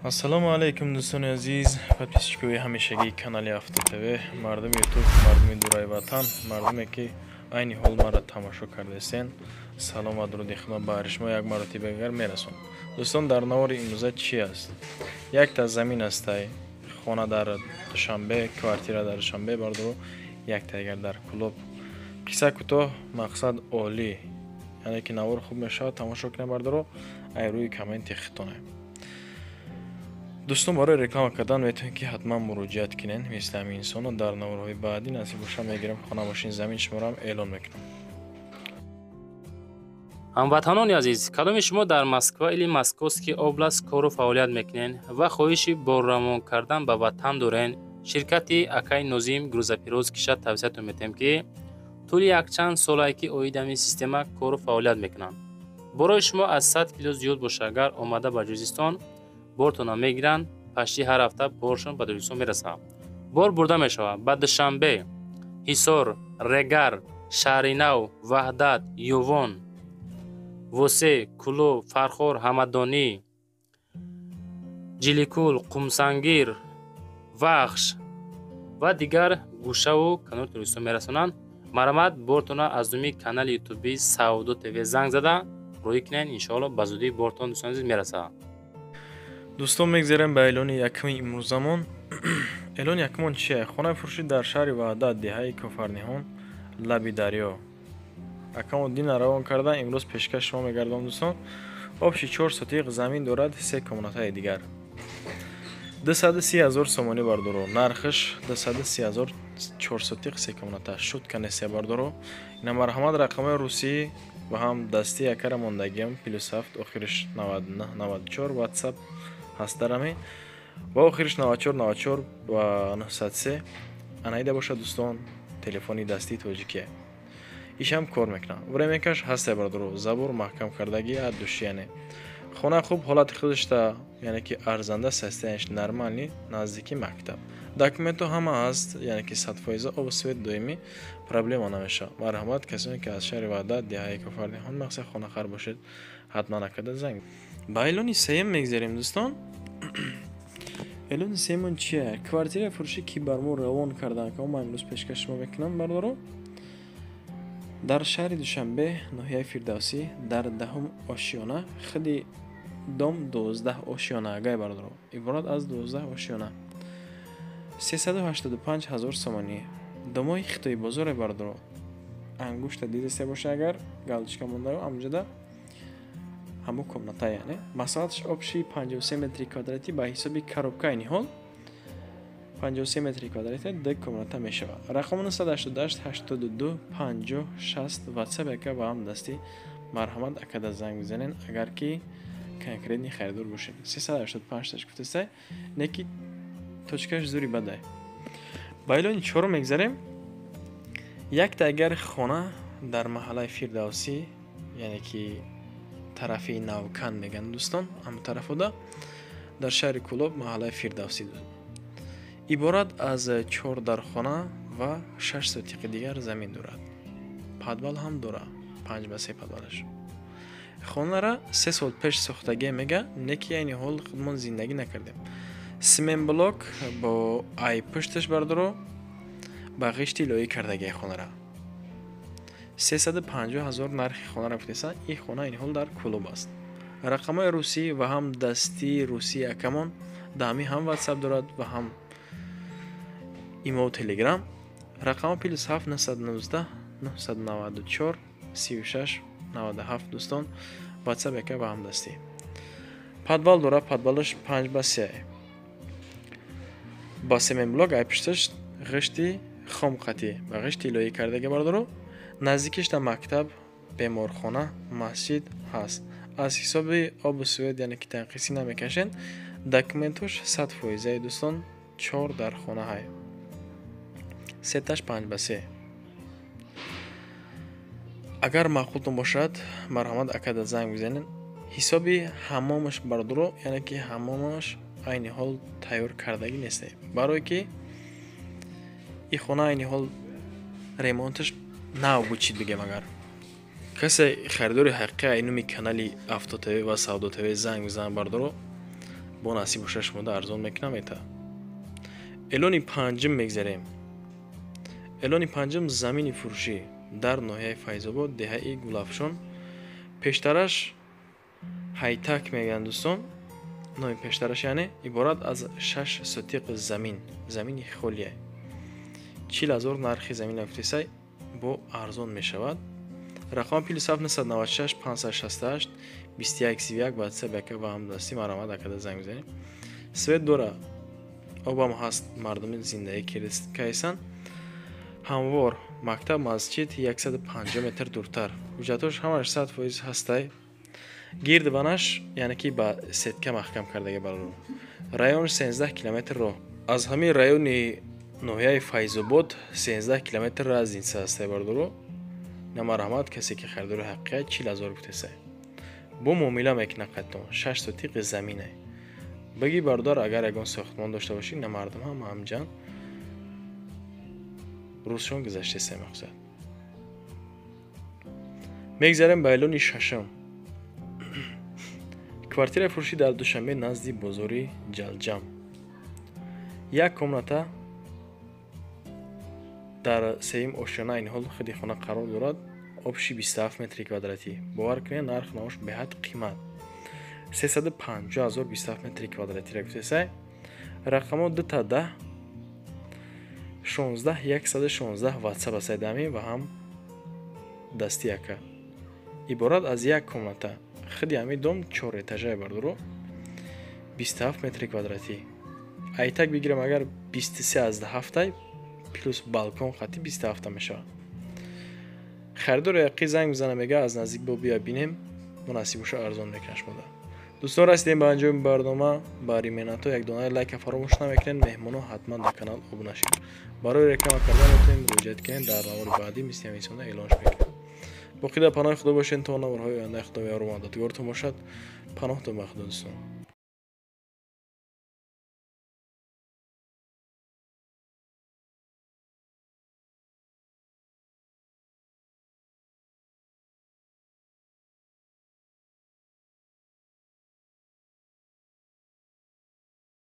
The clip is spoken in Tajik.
Ассалому алайкум, дӯстони азиз, подписчикои ҳамешагии канали Авто ТВ, мардуми Ютуб, мардуми дураи ватан, мардуме, ки айни ҳол маро тамошо кардаистен, салом ва дуруди худо ба ҳари шумо як маротиба дигар мерасон. Дӯстон, дар навори имрӯза чӣ аст? Якта замин астай, хона дар Душанбе, квартира дар Душанбе, бардору, якта дигар дар Кӯлоб. Қисса кӯтоҳ, мақсад олӣ, яъне ки навор хуб мешавад, тамошо кунед, бардоро, ай рӯи комменти хитоне. Дӯстон, барои реклама кардан метавонед, ки ҳатман муроҷиат кунед мисли ҳамин инсоно. Дар наворҳои баъдӣ, насиб боша, мегирем хона, мошин, замин, шуморо эълон мекунам. Ҳамватанони азиз, кадоми шумо дар Москва или Московский область кору фаъолият мекунед ва хоҳиши борравон кардан ба ватан дорен, ширкати акаи Нозим грузоперевозкиша тавсиятон метиҳем, ки тӯли якчанд солае, ки оид ҳамин система кору фаъолият мекунанд. Борои шумо аз 100 кило зиёд боша, агар омада ба Тоҷикистон бортона мегиранд, пашти ҳар ҳафта боршон ба Тоҷикистон мерасад. Бор бурда мешавад ба Душанбе, Ҳисор, Регар, Шаҳринав, Ваҳдат, Ювон, Восе, Кӯлоб, Фархор, Ҳамадонӣ, Ҷиликул, Қумсангир, Вахш ва дигар гӯшаву канори Тоҷикистон мерасонанд. Марҳамат, бортона аз номи канали ютуби Савдо ТВ занг зада роҳӣ кунед. Иншоалло, ба зудӣ бортон, дӯстони азиз, мерасад. Дӯстон, мегзарем ба эълони якуми имрӯзамон. Эълони якумон чие? Хонаи фурӯшӣ дар шаҳри Ваҳдат, деҳаи Кофарниҳон, лаби дарё. Акамо дина равон карда, имрӯз пешкаш шумо мегардам, дӯстон. Общий 4 сотих замин дорад, се комнатаи дигар. 230 000 сомонӣ, бардоро, нархш 230 000, 4 сотих, се комната. Шутка несе, бардоро. Ина, марҳамат, рақамҳои русӣ ва ҳам дастӣ якара мондагиам: +7, охириш 99 94, WhatsApp ҳаст дарами ва охириш 94 94 ва 903. Анаида бошад, дӯстон, телефони дастии тоҷикие, ишам кор мекунад. Временкаш ҳасте, бардоро, забор маҳкам кардагӣ от души. Яъне хона хуб ҳолати худашта, яъне ки арзанда, состояниш нормальный, наздики мактаб, документҳо ҳама ҳаст, яъне ки 100%, обу свет доимӣ, проблема намешавад. Марҳамат, касоне ки аз шаҳри Ваҳдат, деҳаи Кофарниҳон, мақсад хонахар бошед, ҳатман акада занг. Ба эълони сеюм мегзарем, дӯстон. Эълони сеюмон чия? Квартираи фурӯшӣ, ки бар мо равон карданд, ки ман имрӯз пешкаш шумо мекунам, бардоро, дар шаҳри Душанбе, ноҳияи Фирдавсӣ, дар даҳум ошёна, худи дом 12 ошёна агай, бардоро, иборат аз 12 ошёна, 385 000 сомонӣ. Домои хитои бозоре, бардоро, ангушта дидасе боша, агар галочка мондаю амҷода ҳамун комната. Яъне масоҳаташ общий 53 метри квадратӣ ба ҳисоби коробкаи ниҳол 53 метри квадратӣ, ду комната мешавад. Рақами 988 82 50 60, WhatsApp яка ва ҳам дастӣ. Марҳамат, акада занг бизанен, агар ки конкретный харидор бошед. 385 таш гуфтастай, не ки точкаш зури бадай. Ба эълони чорум мегзарем. Якта агар хона дар маҳаллаи Фирдавсӣ, яъне ки тарафи Навкан мегӯянд, дӯстон, ҳамн тарафода, дар шаҳри Кӯлоб, маҳаллаи Фирдавсӣ, иборат аз чор дархона ва 6 сотиқи дигар замин дорад. Подвал ҳам дорад, 5 ба 3 подвалаш. Хонара 3 сол пеш сохтагие мега, не ки айни ҳол худмон зиндагӣ накардем. Цементблок бо ай пушташ, бардоро, ба ғишти лоӣ кардагие хонара. 350 000 нархи хонара гуфтеса. Ин хона айни ҳол дар Кӯлоб аст. Рақамҳои русӣ ва ҳам дастии русии акамон даҳами ҳам WhatsApp дорад ва ҳам имо, Телеграм. Рақамҳо +7 919 994 36 97. Дӯстон, WhatsApp яка ва ҳам дастӣ. Подвал дорад, подвалаш 5 ба 3, ба цементблок, ай пушташ ғишти хом қатӣ ба ғишти лоӣ кардаги, бардоро. Наздикиш дар мактаб, беморхона, масҷид ҳаст. Аз ҳисоби обу свет, яъне ки танқисӣ намекашед. Документош 100%-аи, дӯстон. Чор дар хонаҳай, сеташ 5 ба 3. Агар маъқултон бошад, марҳамат, акада занг бизанед. Ҳисоби ҳаммомаш, бардоро, яъне ки ҳаммомаш айни ҳол тайёр кардагӣ нест, барое ки ин хона айни ҳол ремонташ нав буд. Чӣ бигем, агар касе харидори ҳақиқӣ ай номи канали Авто ТВ ва Савдо ТВ занг бизанад, бардоро, Бо насиб боша, шумода арзон мекунам эта. Эълони панҷум мегзарем. Эълони панҷум: замини фурӯшӣ дар ноҳияи Файзобод, деҳаи Гулафшон. Пештараш Ҳайтак мегӯянд, дӯстон, номи пештараш, яъне иборат аз 6 сотиқ замин, замини холия. 40 000 нархи замин гуфтесай, бо арзон мешавад. Рақам +7 996 568 21 31. Ватсап яка ва ҳамдастӣ, марҳамат, акада занг бизанед. Свет дора, обам ҳаст, мардуми зиндагӣ кайсан. Ҳамвор, мактаб, масҷид 150 метр дуртар. Ҳуҷҷатҳош ҳамаш 100% ҳастай. Гирдванаш, яъне ки ба сетка маҳкам кардага бароро. Район 13 километр роҳ. Аз ҳамин райони ноҳияи Файзобод 13 километр разница ҳастай, бардоро. На, марҳамат, касе ки харидори ҳақиқат, 40 000 гуфтесай. Бо муомила мекунад қаттон. 6 сотиқи заминай. Баги, бародар, агар ягон сохтмон дошта бошӣ, на, мардум ҳама ҳамҷан рӯзшон гузаштесай, мақсад. Мегзарем ба эълони шашум. Квартираи фурӯшӣ дар Душанбе, назди бозори Ҷалҷам. Як комната дар сеюм ошёна, айни ҳол худи хона қарор дорад. Общий 27 метри квадратӣ. Бовар кунед, нарх наош беҳад қимат. 350 000 27 метри квадратиро гуфтесай. Рақамҳо 2 10 16 116, ватсап асай дами ва ҳам дасти яка. Иборат аз як комната. Худи ҳамин дом чор этажае, бардоро, 27 метри квадратӣ. Айтак бигирам агар, 23,7, плюс балкон хати 27 мешавад. Харидори яқӣ занг мезана, мега, аз наздик бо бия бинем, мунасиб боша, арзон мекунаш мода. Дӯстон, расидем ба анҷоми барнома. Бари меҳнатҳо як донаи лайка фаромӯш намекунед. Меҳмоно ҳатман дар канал обуна шавед. Барои реклама кардан метавонед муроҷиат кунед. Дар навори баъдӣ мисли ҳаминсона эълонш мекунем. Боқӣ дар паноҳи Худо бошед то наворҳои ояндаи. Худо ёру мададгортон бошад. Паноҳтон ба Худо, дӯстон.